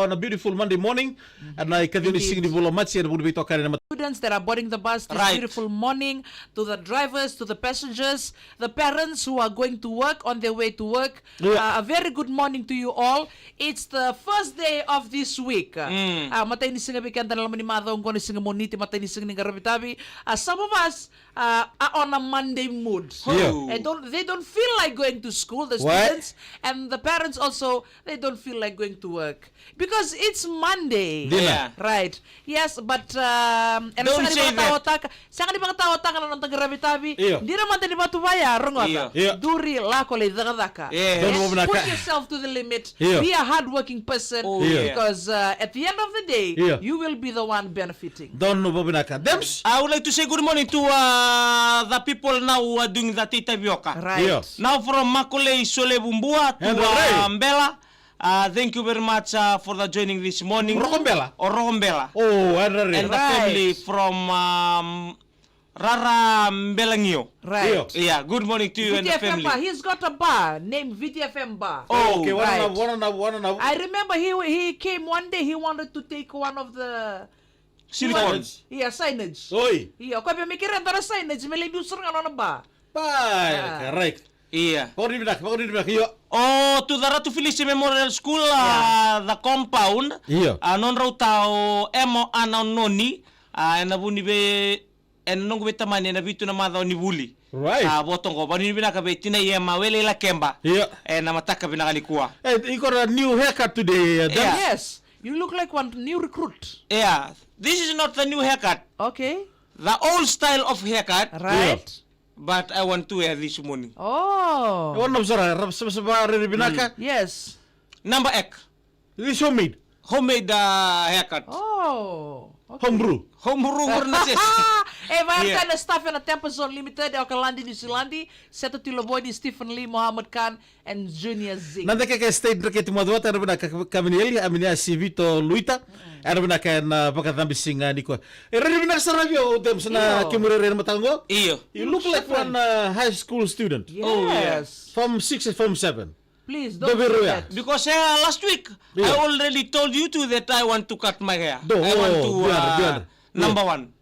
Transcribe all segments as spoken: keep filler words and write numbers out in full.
On a beautiful Monday morning, and I can only sing the Vula Machi and would be talking in a students that are boarding the bus this Right. beautiful morning, to the drivers, to the passengers, the parents who are going to work, on their way to work. Yeah. Uh, a very good morning to you all. It's the first day of this week. Mm. Uh, matai ni siga vei keda na loma ni macawa oqo, na siga Moniti, matai ni siga ni qaravi tavi. Uh, some of us uh, are on a Monday mood. Yeah. Oh. And don't, they don't feel like going to school, the What? students, and the parents also, they don't feel like going to work. Because it's Monday. Dina. Yeah. Right. Yes, but um, ena Don't sega ni say that. vakataotaka, sega ni vakataotaka na noda qaravi tavi. Io. Dina mada ni vatu vaya, rogoca. Io. Io. Duri, lako, lai cakacaka. Yes. Don't Yes. overlook Push that. yourself to the limit. Io. Be a hardworking person. Oh, Io. yeah. Because uh, at the end of the day, Io. you will be the one benefiting. Donu vavinaka. Dems? I would like to say good morning to uh, the people now who are doing the Tei Tavioka. Right. Io. Now from Makolei Solevu Bua to And uh, Ray. Bela. Uh, thank you very much uh, for the joining this morning. Roko Bela? Or Roko Bela. Oh, and Ray. And the Right. family from um, Rara Belangio. Right. Io. Yeah, good morning to you and the V T F M family. Bar. He's got a bar named V T F M Bar. Oh, Okay, Right. wananavu, wananavu, wananavu. I remember he he came one day. He wanted to take one of the Silicone. Signage. Yeah, signage. Oi. Ia, o koya via me kerea dua na signage me lai biu sara ga na nona bar. Bai, Ah. correct. Ia. Vakanuinui vinaka, vakanuinui vinaka, io. O, to the Ratu Felisi Memorial School, Yeah. uh, the compound. Io. A nodrau ta o Emo Ana Noni, a ena vu ni vei, ena noqu veitamani ena vitu na macawa ni vuli. Right. A voto qo, vakanuinui vinaka vei tinai Ema Wele Lakeba. Io. Ena mataka vinaka nikua. Hey, you got a new haircut today, uh, Dan. Yeah. Yes. You look like one new recruit. Yeah, this is not the new haircut. Okay. The old style of haircut. Right. But I want to wear this morning. Oh. E wananavu sara, ra savasava, rairai vinaka. Yes. Number X. This homemade. Homemade uh, haircut. Oh. Okay. Homebrew. Homebrew qori na sesi. E vaya Yeah. tale na staff ena Temple Zone Limited, e Okaladi, Niusiladi, Seto Tilovoni, Stephen Lee, Mohammed Khan, and Junior Zing. Na deka ke state dreketi moce vata, era vinaka Kavinieli, Aminiasi, Vito, Luita. Era vinaka ena vakacabe siga nikua. E rairai vinaka sara vei au, Dems, na Io. kemu rairai ena mataka qo. Io. You look like Different. one uh, high school student. Oh, yeah. Yes. Form six and form seven. Please, don't Doviro say ya. that. Because uh, last week, Yeah. I already told you too that I want to cut my hair. Do, I want oh, to, biar, uh, biar. number Yeah. one.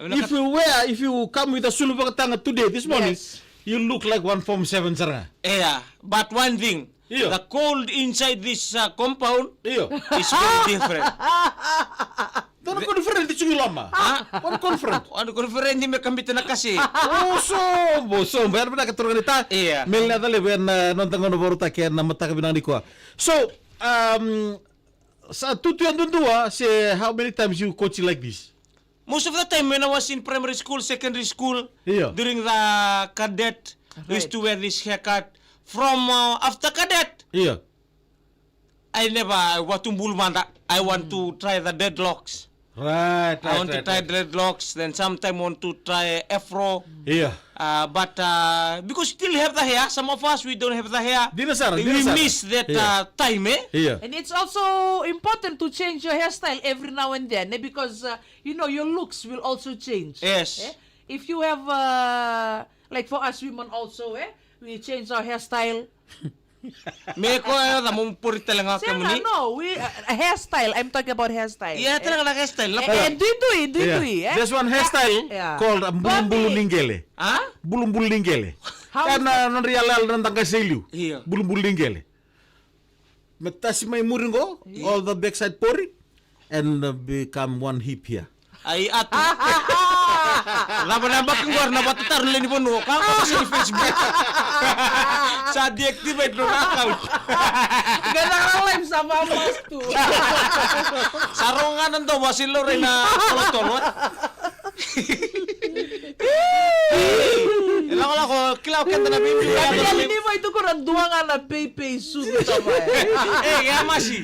If you wear, if you come with a sulu vakataga today, this morning, Yes. you look like one form seven sara ga. Yeah, but one thing, Io. the cold inside this uh, compound Io. is very different. Dua na conference tu i loma. Ha? One conference. One conference me kabita na kasi. O sobo, sobo. Era vinaka turaga ni ta. Io. Me levu na, na noda gauna vakarautaki ena mataka vinaka nikua. So, um, sa tutu yadudua se how many times you coach like this? Most of the time when I was in primary school, secondary school, Io. during the cadet, I used Right. to wear this haircut. From uh, after cadet, Io. I never, I want to bulmanda. I want to try the dreadlocks. Right, right, I want right, to try right. dreadlocks. Then sometime want to try afro. Io. Uh, but uh, because we still have the hair, some of us we don't have the hair. Dina sara, We dina sara. miss that Io. uh, time, eh? Io. And it's also important to change your hairstyle every now and then, eh? Because uh, you know your looks will also change. Yes. Eh? If you have uh, like for us women also, eh? We change our hairstyle. Me ko e oca mo pori tale ga o Sega, kemuni. no, we uh, hairstyle. I'm talking about hairstyle. Ia, eh? tale ga na hairstyle na Eh, pori. eh, duidui, duidui, Yeah. eh? There's one hairstyle Yeah. called a bulubulu Bobby. ni qele. Ha? Bulubulu ni qele. How Ka is na that? nodra iyalayala na daqa se i liu. Ia. Bulubulu ni qele. Me tasi mai muri qo, Ia. all the backside pori, and uh, become one hip here. Ai atu. Cava na yabaki qori na vatataru lewe ni vanua ka qo se ni Facebook. Sa deactivate nona account. Qai na live sa vamask tu. Sa rogo ga na domo a se laurai na tolotolo. E lakolako kila o keda na veibiu. Ia ni mai tukuna dua ga na peipei sucu sa mai. E, ia masi.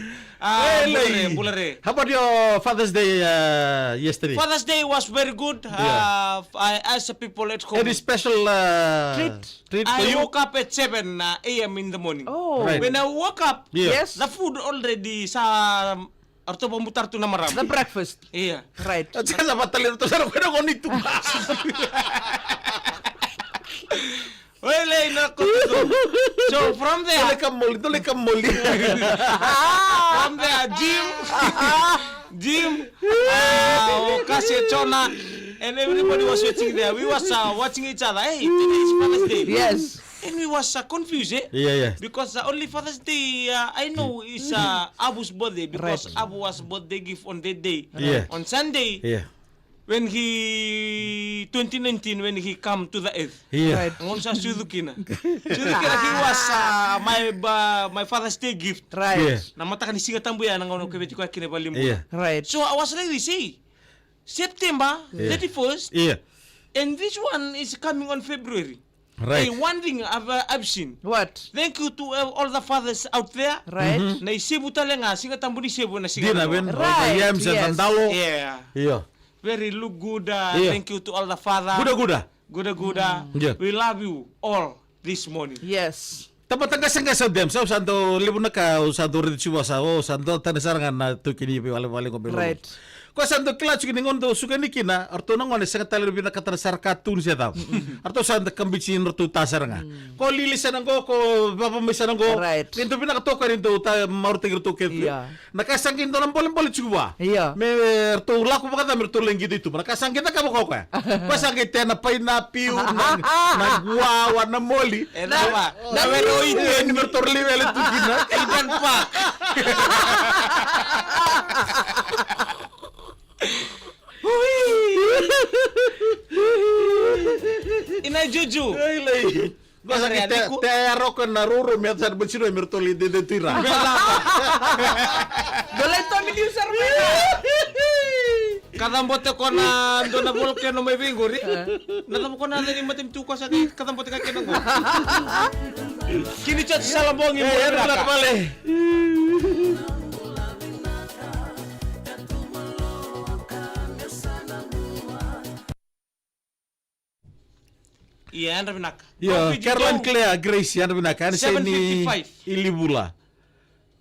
Ah, Hey, bula re, lei. bula re. How about your Father's Day uh, yesterday? Father's Day was very good. Yeah. Uh, I asked the people at home. Any special uh, Treat. treat for I you? woke up at seven uh, a m in the morning. Oh. Right. When I woke up, Yeah. Yes. the food already sa ratou vabuta ratou na marama. The breakfast. Ia. Right. Sa na vatali ratou sa na koya na goni tu. Oi, lei na koto. So from there, Dole kamoli, dole kamoli. From there, Jim, Jim, uh, Okasi, Jonah, and everybody was waiting there. We was uh, watching each other. Hey, today is Father's Day. Yes. And we was uh, confused, eh? Yeah, yeah. Because the only Father's Day uh, I know is uh, Abu's birthday because Right. Abu was birthday gift on that day. Yeah. On Sunday, Yeah. When he twenty nineteen, when he come to the earth. Yeah. Right. Ngau sa sucu kina. Sucu kina, he was uh, my uh, my Father's Day gift. Right. Yeah. Na mataka ni Siga Tabu ya na gauna ko veti ko kina valimu. Yeah. Right. So I was like this, hey, September Yeah. thirty-first, Yeah. and this one is coming on February. Right. Hey, one thing I've, uh, I've seen. What? Thank you to uh, all the fathers out there. Right. Mm-hmm. Na isevu tale ga, Siga Tabu ni sevu na Siga Dina Tabu. When Right, Yams and yes. Andalo. Yeah. Yeah. Very look good. Uh, Yeah. Thank you to all the father. Guda guda. Guda guda. Yeah. We love you all this morning. Yes. Tabata gasagasa dem, sa sa do levu na ka, sa do redi chiwa sa, o sa do tane sara ga na toki ni vale vale go belo. Right. Ko sa do kila chiki ni gondo suka ni kina, arto na gone sega tale vina katana sara ka tuni se tau. Arto sa da kambichi ni arto ta sara ga. Ko lili sana go, ko vava mai sana go. Right. Ni do vina katoka ni do ta maru te girto ke. Yeah. Na ka sa qai dua na bolebole tiko vua. Io. Me ratou lako vakacava me ratou lai qito i tuba. Na ka sa qai cakava ko koya. Koya sa qai tea na painapiu, na, na guawa, na moli. E cava? Na were o Eden. Ni me ratou lai wele tu kina. Eden Park. Ina juju. Ai lai. Gosa Ora ke ya, te, Niku. Te ya roko na roro me sa bachiro me ratou lai dede tu ira. Dolai tomi ni usar mai. Kacabote ko na dua na volcano mai vei qori. Na cava ko na cani mate mi tu ko sa kai kacabote ka kena qo. Kini chat sala bongi. Eh, mo ya na raka. Vale. Ia, yadra vinaka. Ia, Coffee Caroline Joe. Claire Grace, yadra vinaka. Ena seni seven fifty-five. Ilivula.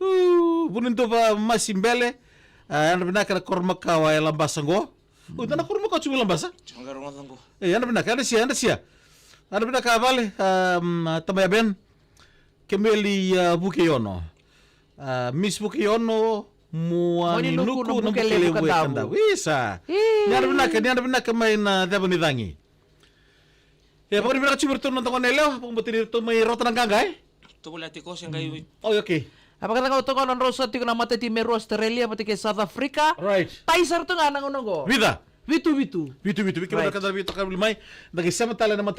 Uh, vuni dova masi bele. Ah, yadra vinaka na koromakawa e Labasa qo. Uh, dana koromakawa tu Labasa. Tsoga rogoca qo. E, yadra vinaka, yadra sia, yadra sia. Yadra vinaka vale, um, tamaya ben. Kemeli, uh, Vukeiono. Uh, Miss Vukeiono, mua ni nuku na buke levu ka davu. Isa. Ii. Ni yadra vinaka, ni yadra vinaka mai na ceva ni cagi. E, vakani vinaka tiko vei ratou na noda gone yalewa, vakabauta ni ratou mai rauta na qaqa, e? Ratou volati ko se qai. Oh, okay. A vakacagau toka na drau sa tiko na matati me rua Australia, vata kei South Africa. Right. Tai sara tu ga na gauna qo. Vica? Vitu, vitu. Vitu, vitu. Viki Right. Vana kada vitu, kada vili mai. Da qai sema tale na mata